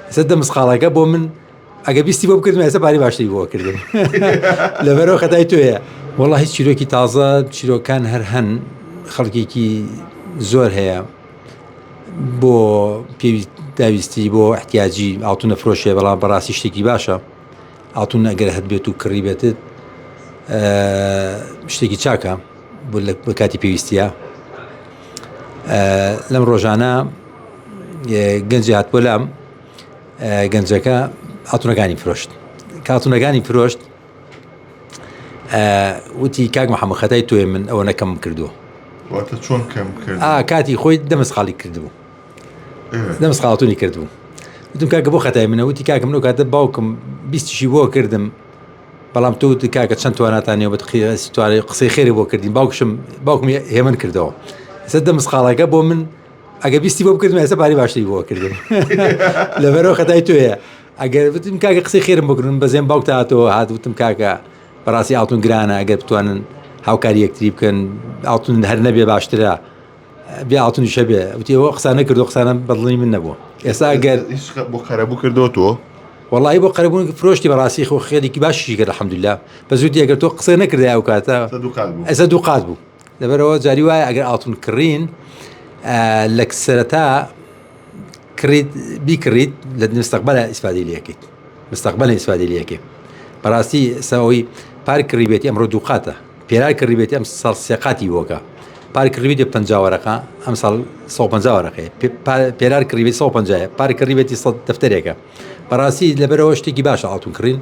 ئێستا دە مسقاڵەکە بۆ من ئەگە بیستی بۆ بکردم ئێستا پارەی باشتری بۆ کردم لەبەرەوە خەتای تۆیە. وەڵا هیچ چیرۆکی تازە چیرۆکان هەر هەن خەڵکێکی زۆر هەیە بۆ پێویستی بۆ احتیاجی ئاڵتونە فرۆشێ بەڵام بەڕاستی شتێکی باشە ئاڵتون ئەگەر هەت بێت و کڕی بێتت شتێکی چاکە بۆ لە کاتی پێویستیە لەم ڕۆژانە گەنجی هات بۆ لام گەنجەکە ئاڵتونەکانی فرۆشت کاتونەکانی فرۆشت وتی کاک محەممەد خەتای تۆێ من ئەوە نەکەم کردووە واتە چۆن کەم کرد کاتی خۆی دەمس خاڵی کردبوو دەمس خاڵتونی کردبوو وتم کاکە بۆ خەتای منە وتی کاکە من کاتە باوکم بیستیشی بۆ کردم بەڵام تۆ وتی کاکە چەند تواناتان نیە بەت قسەی خێری بۆ کردین باوکشم باوکم هێمن کردەوە ئێستا دەمس خاڵەکە بۆ من ئەگە بیستی بۆ بکردم ئێستا پارەی باشتری بۆ کردم لەبەرەوە خەتای تۆیە ئەگەر وتم کاکە قسەی خێرم بکردم بەزێن باوکتا هاتەوە هات وتم کاکە بەڕاستی ئاڵتون گرانە ئەگەر بتوانن هاوکاری یەکتری بکەن ئاڵتون هەر نەبێ باشترە بێ ئاڵتونیش هەبێ وتی ئەوە قسانە کردو قسانە بەدڵی من نەبوو ئێستا ئەگەر بۆ قەرەبوو کردەوە تۆ وەڵی بۆ قەرەبوون فرۆشتی بەڕاستی خۆ خێرێکی باشیشی کرد الحمدلله بەس وتی ئەگەر تۆ قسە نەکردای ئەو کاتە ئێستا دوو قات بوو لەبەرەوە جاری وایە ئەگەر ئاڵتون کڕین لە سەرەتا کڕیت بیکڕیت لە مستەقبەلە ئیسفادەی لێکەیت مستەقبەلە ئیسفادەی لێکەی بەڕاستی سەوەی پار کڕی بێتی ئەمڕۆ دوو قاتە پێرار کڕی بێتی ئەم ساڵ سێ قاتی بۆکە پار کڕی بێتی 50 وەرەقە ئەم ساڵ 150 وەرەقەیە پێرار کڕی بێتی 150 پار کڕی بێتی 100 دەفتەرێکە بەڕاستی لەبەرەوە شتێکی باشە ئاڵتون کڕین.